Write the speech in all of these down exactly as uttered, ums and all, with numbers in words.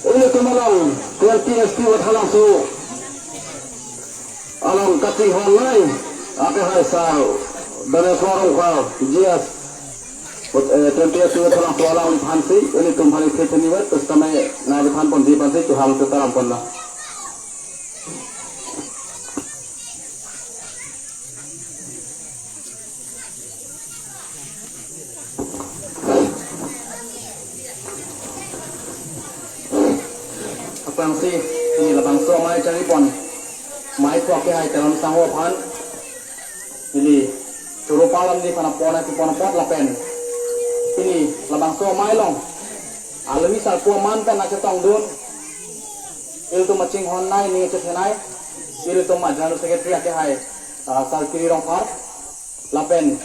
Ilitum along twenty S T Vothatlangso along kachinghonnei akehai sir Daneswar Rongphar G S, eh, twenty S T Vothatlangso alangliphansi ilitum aphan isi chinivet, terus tame nangphan ponji aphansi chohang setaram ponnang. Aphrangsi pini labangso amei charipon amei pu akehai Teron Sangho aphan, pini choro palam ni aphan apon akipon apot lapen pini labangso amei along alohi sarpo aman pen nangchetongdun, ilitum achinghonnei, ning chethenei, ilitum a General Secretary akehai, ah, Sir Kiri Rongphar, lapen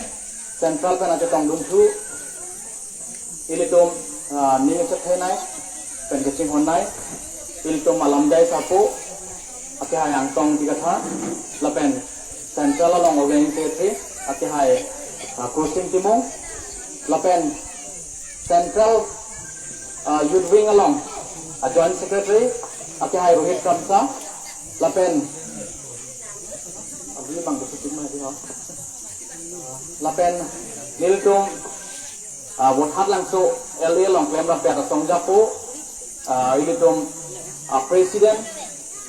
Central pen nangchetongdun thu, ilitum, ah, ning chethenei pen kachinghonnei, ilitum alamjai sarpo akehai Angtong Dikatha, lapen Central along Organizing Secretary akehai, ah, Kursing Timung, lapen Central, ah, Youth Wing along, ah, Joint Secretary akehai Rohit Kramsa, lapen abri bang kesutuk mah di ho. Lapen nelitum, ah, Vothatlangso L A along klemrappet asong japo, ah, ilitum, ah, President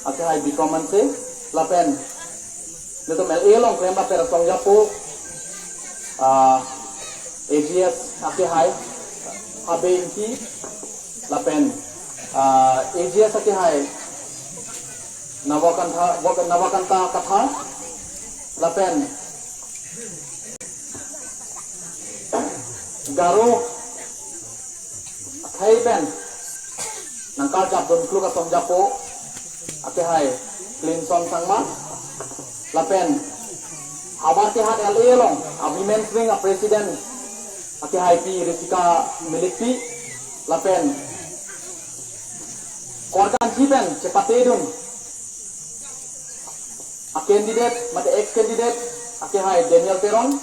akehai Bikram Hanse, lapen nelitum L A along klemrappet asong japo, ah, A G S akehai Habe Ingti, lapen, ah, A G S akehai Navakanta, Vak-, Navakanta Kathar, lapen Garo akhei pen nangkarjapdun kluk asong japo akehai Clinton Sangma, lapen Howraghat L A along a Women's Wing a President akehai Pi Risika Milikpi, lapen Korkanthi pen chepatedun a candidate, mate ex candidate akehai Daniel Teron,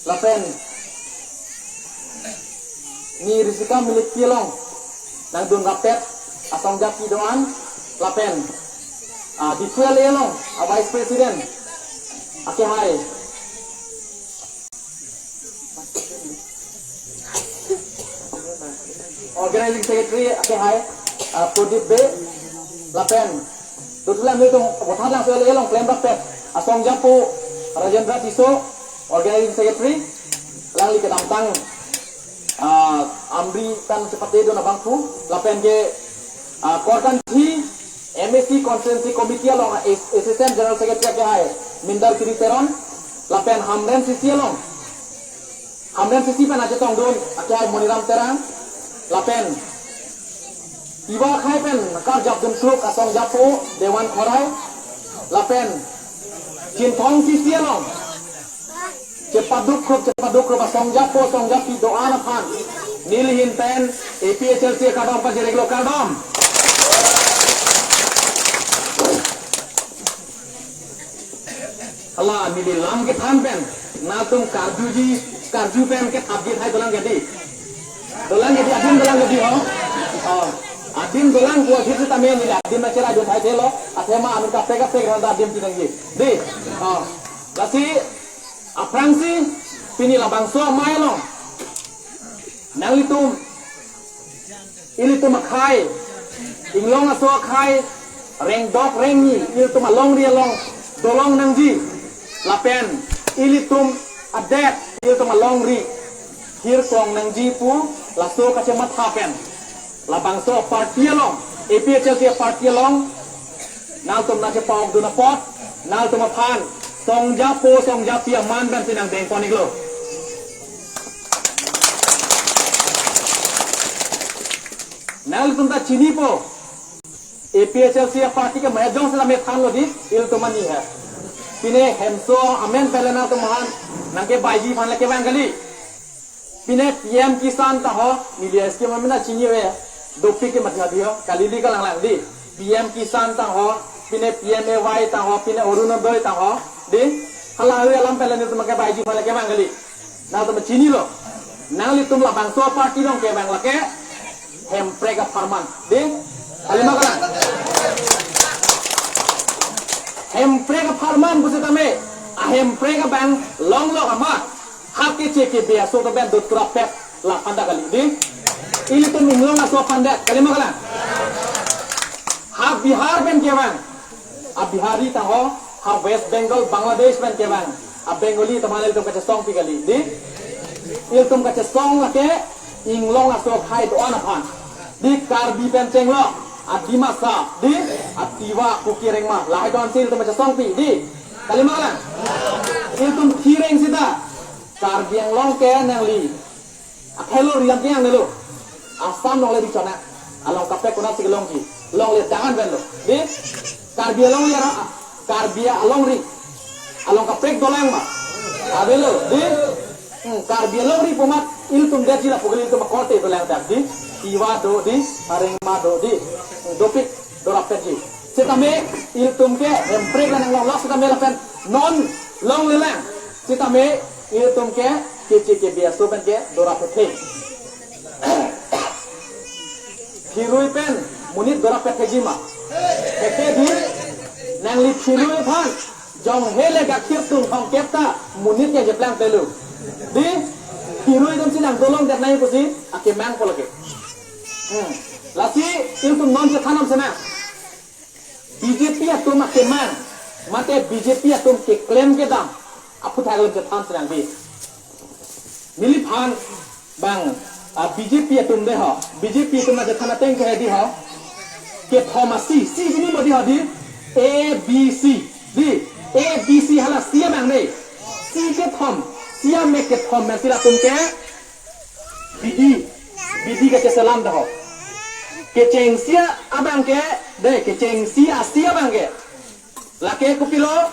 lapen ni Risika Milikpi along nangdunrappet asong japi do-an, lapen, ah, Diphu L A along a Vice President akehai Organizing Secretary akehai, ah, Pradip Bey, lapen dothulam nelitum Vothatlangso L A along klemrappet asong japo Rajendra Tisso, Organizing Secretary, alangli kedamtang, ah, Amri pen chepatedun abangphu, lapen ke, ah, Korkanthi M A C Constituency Committee along, ah, Assistant General Secretary akehai Mindar Kiri Teron, lapen Hamren C C along Hamren C C pen nangchetongdun akehai Moniram Terang, lapen Tiwa akhei pen nangkarjapdun kluk asong japo Dewan Khorai, lapen Chinthong C C along chepaduk krup, chepaduk krup asong japo, asong japi do-an aphan neli ahin pen A P H L C akardom pajirlo, kardom. Hala neli lam kethan pen nangtum karjuji, karju pen kethapji athai dolang ke dei. Dolang ke dei, adim dolang ke dei ho. Oh, adim dolang ko athit sitame neli adim nangcheraidun athai thelo. Athema anut kaprek kaprek randa adim pinangji dei. Oh, lasi aphrangsi pini labangso amei along nanglitum, ilitum akhei, inglong aso akhei, rengdok rengni, ilitum alongri along dolong nangji, lapen ilitum adet, ilitum alongri hirklong nangji pu laso kachematha pen labangso party along, A P H L C party along nangtum nangchepa-okdun apot, nangtum aphan song japo song japi aman pensi nangdengpon-iklo. Nangtum ta chinipo, A P H L C party ke mahejong sila me thanlo dei, ilitum ani he. Pine hemso amen pen le nangtum aphan nangkebaiji aphan le kevang kali. Pine P M Kisan ta ho, neli scheme mena chini ave, dopik ke mati hadi ho, kali li kalang lang dei. P M Kisan ta ho, pine P M A Y ta ho, pine Orunodoi ta ho, dei. Hala ave alam pen le nangtum kebaiji aphan le kevang kali. Nangtum chinilo. Nanglitum labangso party along kevang lake. Hemprek apharman. Dei, kalima kalang. Hemprek apharman pusitame, a Hemprek abang longlok amat, ha K C K B aso ta pen dorappet laphan ta kali. Dei, ilitum Inglong aso aphan det, kalima kalang. Ha Bihar pen kevang, a Bihari ta ho, ha West Bengal, Bangladesh pen kevang a Bengali atum aphan ilitum kachesongpi kali. Dei, ilitum kachesong lake Inglong aso akhei do-an aphan. Dei, Karbi pen chenglok a Dimasa, dei, a Tiwa, Kuki, Rengma, lahai do-an si ilitum kachesongpi. Dei, kalima kalang. Ilitum thireng seta Karbi Anglong ke nangli akhei lo, rilam ke ang nelo. Assam along le di chona. Along kaprek konatsi kelongji. Along le dangan pen lo. Dei, Karbi along le ra, Karbi alongri. Along kaprek dolang ma. Avelo, dei. Hmm, Karbi alongri pu amat ilitum detji lapu ke ilitum akorte dolang dak, dei. Tiwa do, dei, a Rengma do, dei. Hmm, dopik, dorappetji. Sitame ilitum ke Hemprek la nanglonglok sitame lapen non longlelang. Sitame ilitum ke K C K B aso pen ke dorappet he. Phirui pen monit dorappet hekji ma? Hekji, dei. Nangli phirui aphan jong hele gakhir tung thomkep ta monit ke jeplang pelu. Dei, phirui atum si nang dolong det nai pusi akemang po lake. Hmm. Lasi ilitum non chethan nang sena. B J P atum akemang, mate B J P atum keklem kedam aphuthak ilitum chethan sena, dei. Neliphan abang, a, B J P atum dei ho. B J P atum nangchethan ateng ke dei ho. Kethom a C, C chini mo dei ho, dei. A, B, C. Dei, A, B, C hala C abang dei. C kethom, C amek kethom pen si latum ke bidi, bidi kacheselam ta ho. Kechengsi abang ke, dei, kechengsi a C abang ke. Lake kopilo,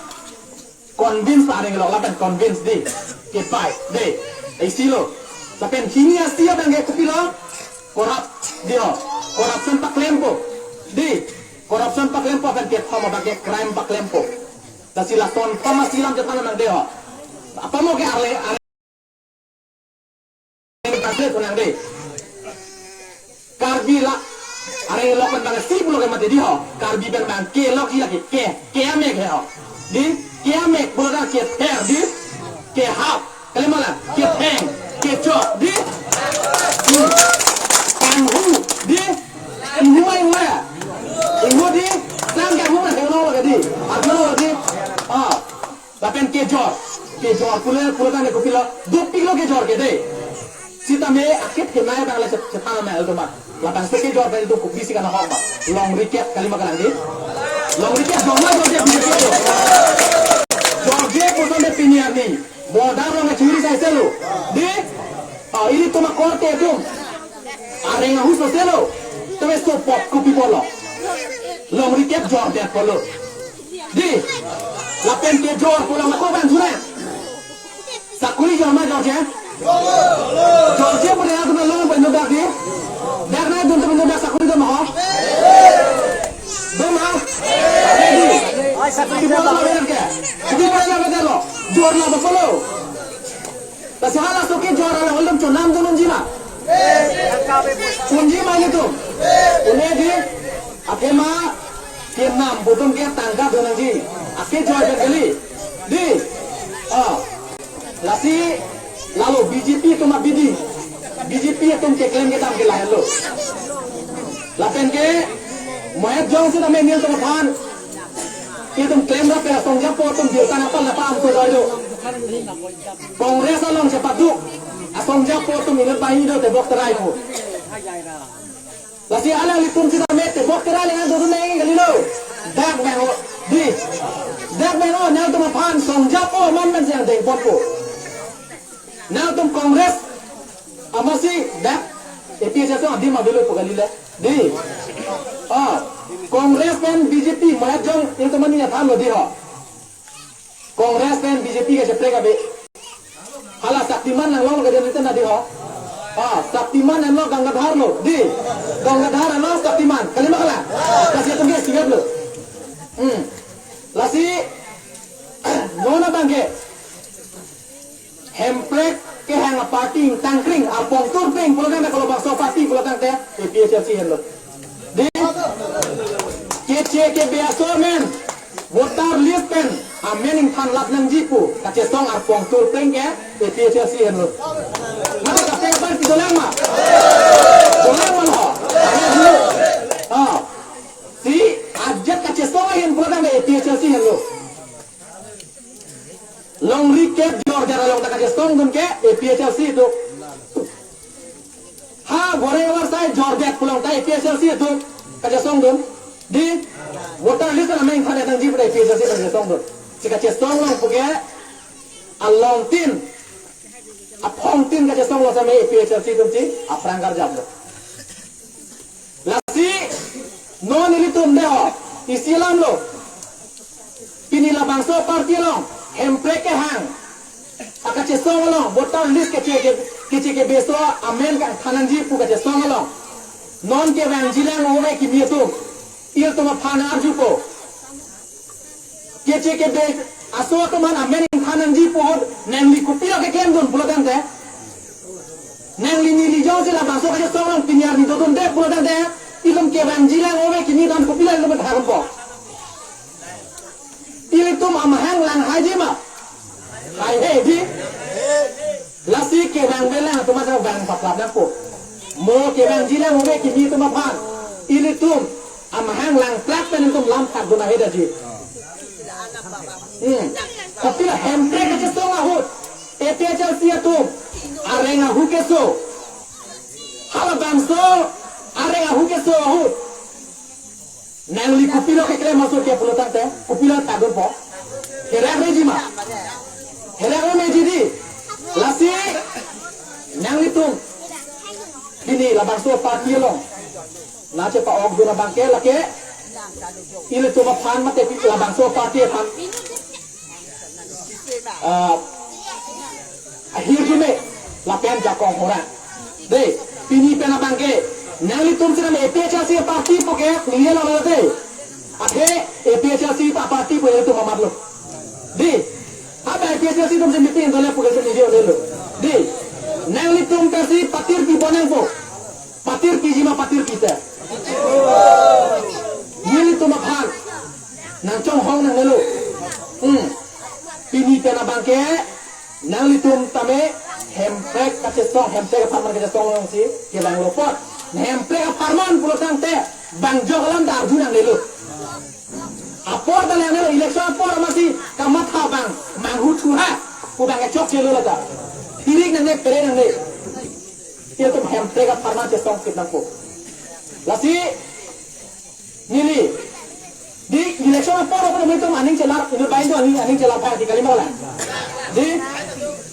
convince areng lo, lapen convince, dei. Kepai, dei. Isi lo. Lapen hini a C abang ke kopilo, corrupt, dei ho. Corruption paklempo. Dei. Corruption paklempo, lapen kethom abang ke crime paklempo. Lasi lason thom a C alam chethan nang dei ho. Apa mo ke arle, arle translate ko nang dei. Karbi la, areng lok pen abang C pulo ke mati dei ho. Karbi pen abang K lok ji lake, K, K amek he ho. Dei, K amek pulo ta kether, dei. Kehap, kalima kalang, ketheng, kechok, dei. Hmm. Kanghu, dei. Inghu, inghu ya. Inghu, dei. Sang kanghu na hengno lake, dei. Arjuno lake, dei. Ah. Lapen kejor, kejor pulo, pulo tangte kopilo, dopiklo kejor ke dei. Sitame akethe nai abang le chet-, chethan ma ilitum ma. Labangso kejor pen ilitum kopisi kana hok ma. Longri kep, kalima kalang, dei. Longri kep, jongma jorje, jorje. Jorje puson de pini arni. Border along churi sai selo. Dei. Ah, ilitum akorte atum. Areng ahut soselo. Tame sopot kopi pulo. Longri kep jordet pulo. Dei. Lapen kejor pulang ako ban suna. Sakuri jor ma jorje? Jorje pu nangtum along pen dak, dei. Dak nangtum pen dak sakuri do ma ho? Do ma? Dei. Ai sakuri do ma, dei ke. Sakuri do ma, dei lo. Jor la ba pulo. Lasi halaso kejor hala holom chonam do nangji ma? Nangji ma ilitum? Nangji, dei. Athema kenam pu atum ke tangka do nangji. Akejor pen kali. Dei. Ah. Lasi lalo B J P atum abidi. B J P atum keklem kedam ke lahenlo. Lapen ke mo-et jongsi name nelitum aphan. Itum klemrap ke asong japo atum birta nangpal nangpa-am so do. Congress along chepaduk asong japo atum inut banghini do, tebok terai pu. Lasi alanglitum sitame tebok terai le nang dodun nang kalilo. Dak abang ho, dei. Dak abang ho, nangtum aphan song japo aman man siang dengpotpo. Nangtum Congress amatsi dak A P H L C adim avelo pu kalilo. Dei. Ah, Congress pen B J P mo-et jong ilitum mani athan lo, dei ho. Congress pen B J P kacheprek ave. Hala Shaktiman nanglong ke dei, dei ho. Ah, Shaktiman nanglong Gangadhar lo, dei. Gangadhar nanglong Shaktiman. Kalima kalang. Lasi atum ke sigap lo. Hmm. Lasi non abang ke Hemprek kehang party ingtangkring, arpong turping pulotangte, ko labangso party pulotangte A P H L C henlo. Dei, keche kebe aso amen, voter list pen amen ingthan lap nangji pu kachesong arpong turping ke A P H L C henlo. Mate kaprek aphan kedolang ma? Dolang ma lo? Ah, si ajat kachesong ahin pulotangte A P H L C henlo. Longri kep jordet along ta kachesongdun ke A P H L C atum. Ha, gore war sai jordet pu along ta A P H L C atum kachesongdun. Dei, voter list amen ingthan nangji pu A P H L C kachesongdun. Si kachesong along pu ke along tin, aphong tin kachesong along same A P H L C atum si aphrang karjaplo. Lasi non ilitum dei ho, isi alam lo. Pini labangso party along hemprek kehang akachesong along voter list keche ke, keche kebe aso amen kangthan nangji pu kachesong along non kevangjilang ove kimi atum, ilitum aphan arjupo. Keche kebe aso atum aphan amen ingthan nangji pu ahut nangli kopilo keklemdun pulotangte, nangli neli jongsi labangso kachesong along pini arni dodunde pulotangte, ilitum kevangjilang ove kimi atum kopilo ilitum thakompo? Ilitum amahang lang haiji ma? Haihe dei. Lasi kevang belang atum asa vang paplap nangpo. Mo kevangjilang ove kimi atum aphan, ilitum amahang lang plak pen ilitum lam thakdun ahe daji. Hmm. Kopilo hemprek kachesong ahut A P H L C atum areng ahu keso, halabangso areng ahu keso ahut nangli kopilo keklem aso ke pulotangte, kopilo tadunpo? Herak reji ma? Herak reji dei. Lasi nanglitum pini labangso party along nangchepa-okdun abang ke lake ilitum aphan mate labangso party aphan, ah, ahirjume lapen jakong horang. Dei, pini pen abang ke nanglitum sitame A P H L C party pu ke ningje lo dei. Athe A P H L C pa party pu ilitum amat lo. Dei, ha ba A P H L C atum si meeting dole pu ke ningje lo. Dei, nanglitum pensi patir pi bonang po. Patir piji ma, patir pite? Nelitum aphan nangchonghong nangnelo. Hmm. Pini pen abang ke nanglitum tame hemprek kachesong, hemprek apharman kachesong alongsi kelang lo apot. Hemprek apharman pulotangte bang jok alam ta arju nangnelo. Apor ta lang nangnelo, election apor amatsi kamatha abang manghuthu ha pu abang kechokche lo lata. Pirik nangne, pere nangne. Ilitum hemprek apharman chesong kit nangpo. Lasi neli, dei, election apor apor ilitum aning chelar, inut bai do aning, aning chelar bang dei, kalima kalang? Dei,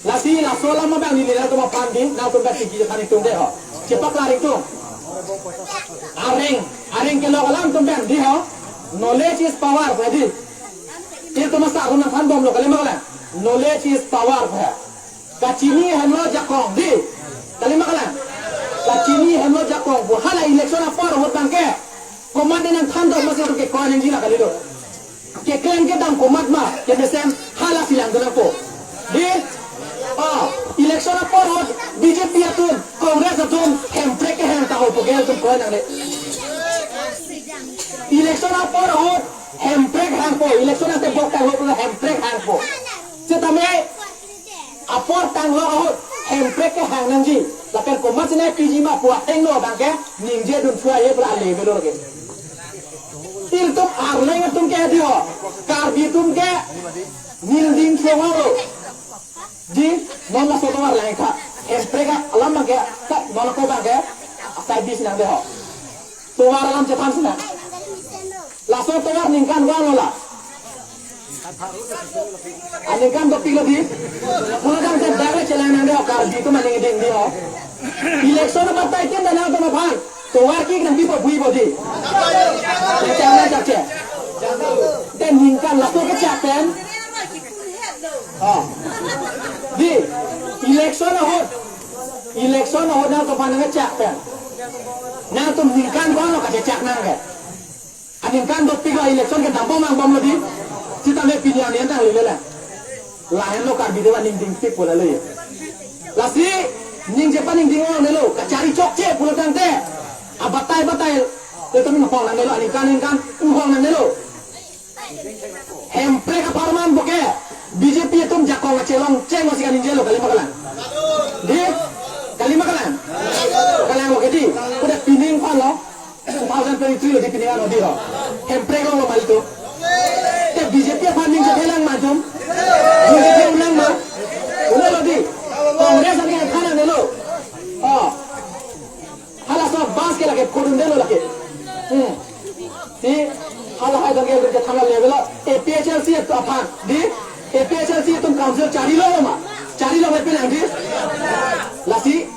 lasi laso alam abang neli nangtum aphan dei, nangtum basi kiji than itum dei ho. Chepaklar itum. Areng, areng kelok alam atum pen dei ho. Knowledge is power, dei. Ilitum asa arum nangthan bomlo, kalima kalang? Knowledge is power, dei. Kachini hemlo jakong dei. Kalima kalang? Kachini hemlo jakong pu hala election apor ahut abang ke komat ne nangthan do, amatsi atum ke koi nangji la kalilo. Keklem kedam komat ma, kemesen hala si langdun nangpo. Dei, ah, election apor ahut B J P atum, Congress atum hemprek kehang ta ho pu ke ilitum koi nangne. Election apor ahut hemprek hangpo, election atebok tanglo pu hemprek hangpo. Sitame apor tanglo ahut hemprek kehang nangji. Lapen komatsi nangpiji ma pu athengno abang ke ningjedun thu ahe pra ale avelo lake. Ilitum Arleng atum ke dei ho, Karbi atum ke ningding thenglo. Dei, non laso tovar lang tha. Hemprek alam abang ke, ta non ako abang ke service nangde ho. Tovar alam chethan sinang. Laso tovar ningkan ko-an lo la? Aningkan dopik lo dei. Pulotangte dak le chelang nangde ho, Karbi atum aningding dei ho. Election abatai tin ta nangtum aphan tovar kik nangpipo, buipo dei? Kechak nang chakche. Te ningkan laso kechak pen. Oh. Dei, election ahut. Election ahut nangtum aphan nangkechak pen. Nangtum ningkan ko-an lo kachechak nang ke? Aningkan dopik lo election kedam bom nang bomlo dei. Sitame pini arni an tang lele la. Lahenlo Karbi atum aningdingpik pu lale. Lasi ningje paningding nangnelo, kachari chokche pulo tangte, abatai batai, tetapi inghong nangnelo, aningkan ningkan inghong nangnelo. Hemprek apharman bo ke, B J P atum jakong achelong cheng masih kaningjelo, kalima kalang. Di, kalima kalang. Kalang bo ke di, udah pining palo. Two thousand twenty-three lo di piningan odi ho. Hemprek lo mali tu. Te B J P aphan ningje thelang ma tum. B J P unang ma. Unang lo di. Congress ake thanangnelo. Oh. Halaso bas ke lake phodundelo lake. Hmm. Si hala hai dong ke thanangnelo. A P H L C aphan. Di A P H L C atum council charilo ma. Charilo ma pinang di. Lasi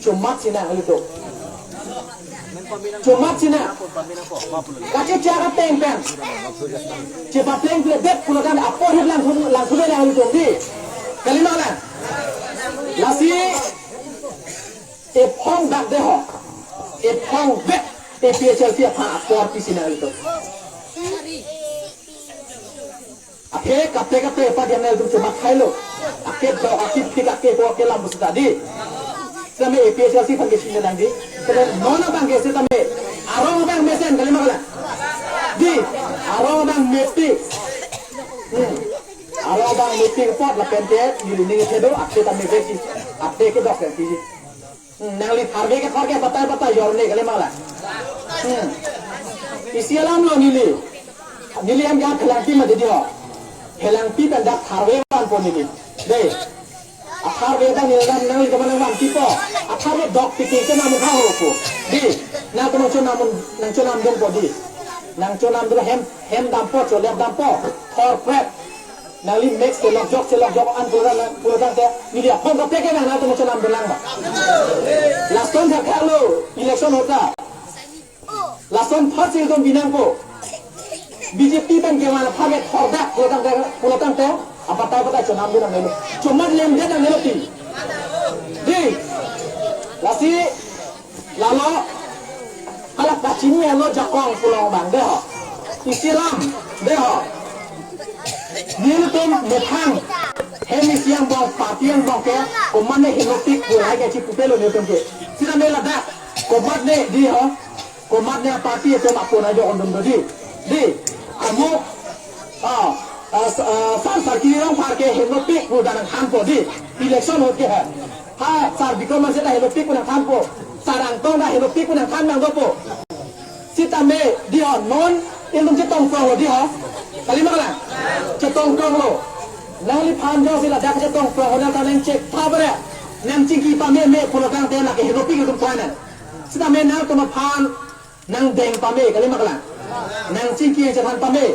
chomat si nang ilitum. Chomat si nang. Kacheche ateng pen. Chepapleng pledet pulo tangte apor hip langthu, langthu le nang ilitum di. Kalima lang. Lasi ephong dak de ho. Ephong dak A P H L C aphan apor pisi nang ilitum. Ake kaprek kaprek padian nang ilitum chomat thailo. Ake dok, ake phik, ake ko, ake lam pusi ta di. Sitame A P H L C aphan ke chini nang di. Sitame non abang ke sitame arong abang mesen, kalima kalang. Di, arong abang mepik. Hmm. Arong abang mepik apot lapen ke neli ning thedo, ake tame besi. Ake kedok ya ki. Hmm, nangli tharve ke tharve, batai batai jor ne, kalima kalang. Hmm. Isi alam lo neli. Neli hem ke Phelangpi ma di di ho. Phelangpi pen dak tharve vanpo neli. Dei. Atharve ta neli dam nangli kemana vanpipo. Atharve dok piti ke nam kha ho po. Dei. Nang kemang chonam, nang chonamdunpo dei. Nang chonamdun hem, hem dampo, cholep dampo. Thor prep. Nangli mix chelok jok, chelok jok an pulo tang, pulo tangte, neli aphong kaprek ke nang nangtum chonamdun lang ba. Lason thakthak lo, election hota. Lason thot si ilitum binangpo. B J P pen kevan aphan ke thordak pulo tangte, pulo tangte, abatai batai chonamdun nangnelo. Chomat lemdet nangnelo ti. Di. Lasi Lalo, hala kachini helo jakong pulo abang de ho. Isi alam de ho. Nelitum methang. Hem isi angbong, party angbong ke, komatne henopik pu lahai ke chipupelo nelitum ke. Sitame ladak, komatne di ho. Komatne party atum apon ajo ondum do di. Di, amo, ah, ah, s-, ah, Sar Sarkiri Rongphar ke henopik pu ta nangthanpo di. Election ahut ke ha. Ha, Sar Bikram Hanse ta henopik pu nangthanpo. Sar Angtong ta henopik pu nangthan nangdopo. Sitame di ho non ilitum chetongprong lo di ho. Kalima kalang. Chetongprong lo. Nangliphan jongsi ladak chetongprong lo nang ta nangchek tha bare. Nangchingki pameme pulo tangte lake henopik atum panan. Sitame nangtum aphan nangdeng pame, kalima kalang. Nangchingki nangchethan pame.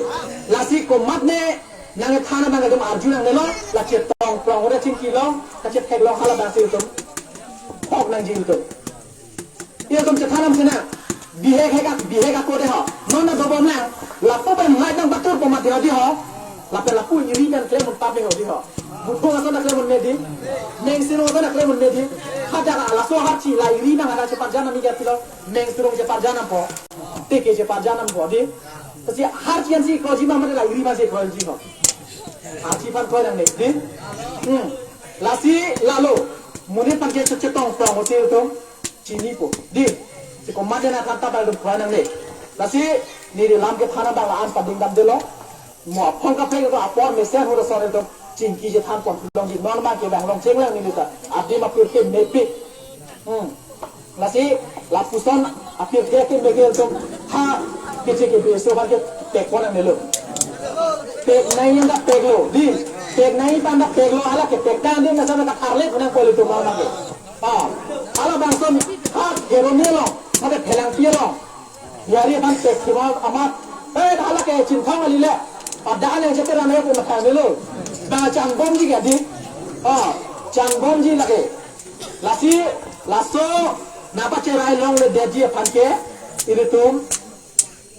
Lasi komatne nangthan abang ilitum arju nangnelo, la chetongprong ore chingkilo, kachetheklong hala abang si ilitum. Thok nangji ilitum. Ilitum chethan nam sina. Bihek hek ak, bihek ako de ho. Non na dobom lang. Lapu pen light nangpaturpo mati ho di ho. Lapen lapu iri pen klem un pame ho di ho. Buphung ason ta klem un me di. Mengsirung ason ta klem un me di. Hadak laso harchi la iri nang hadak cheparjan nang mi ga pilo. Mengsirung cheparjan nangpo. Teke cheparjan nangpo di. Kasi harchi ansi kroji ma mate la iri ma si kroji ho. Harchi aphan kroi nangne di. Hmm. Lasi lalo. Monit aphan ke chetongprong si ilitum chinipo. Di. Si komatne nangthan ta ba ilitum kroi nangne. Lasi neli lam kethan abang la-an pading damdelo. Mo aphong kaprek ke apor mesen ahut ason ilitum chingki chethan pon longji, non abang ke bang long cheng lang neli ta. Adim apirke mepik. Hmm. Lasi lapuson apirke ke mepik ilitum ha keche ke beso aphan ke pek pon nangnelo. Pek nangji ta peklo. Di. Pek nangji aphan ta peklo. Hala ke pek tang di nasa na ka arlet nangpo ilitum abang ke. Ah. Halabangso ha Kheroni along, ha Phelangpi along. Yari aphan pek thima amat. Eh, hala ke Chinthong ali le. Pada ale je tera ne ko matha melo. Ba changbomji ke di. Ah, changbomji lake. Lasi, laso, nangpacherai longledetji aphan ke, ilitum,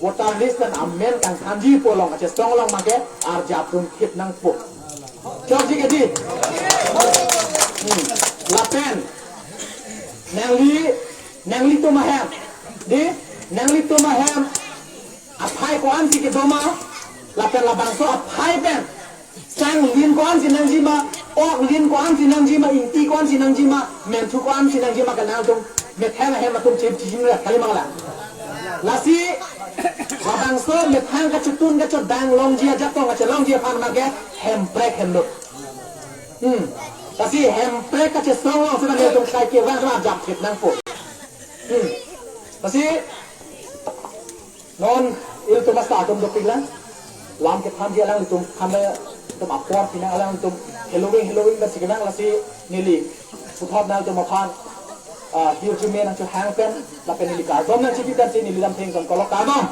voter list pen amen kangthanji pu along, kachesong along abang ke, arjap atum khip nangpo. Chokji ke di. Hmm. Lapen. Nangli, nanglitum ahem. Di, nanglitum ahem. Aphai ko-ansi kedo ma, lapen labangso aphai pen sang lin ko-ansi nangji ma, Ok, lin ko-an si nangji ma, ingti ko-an si nangji ma, menthu ko-an si nangji ma, ke nangtum methang ahem atum chip chijim ra kali ma la. Lasi, labangso methang kachetun kachedan longji ajat tong kachelongji aphan ma ke hemprek hemlut. Hmm. Lasi hemprek kachesong along si nangtum kai kevang ma jam thip nangpo. Hmm. Lasi, non ilitum masa atum dopiklang. Lam kethanji alanglitum, kami tum apor pinang alanglitum heloving heloving pensi kenang, lasi neli puthot nangtum aphan, ah, hirjume nangchehang pen, lapen neli kardom nangchebi pensi neli damtheng tong kolok kardom.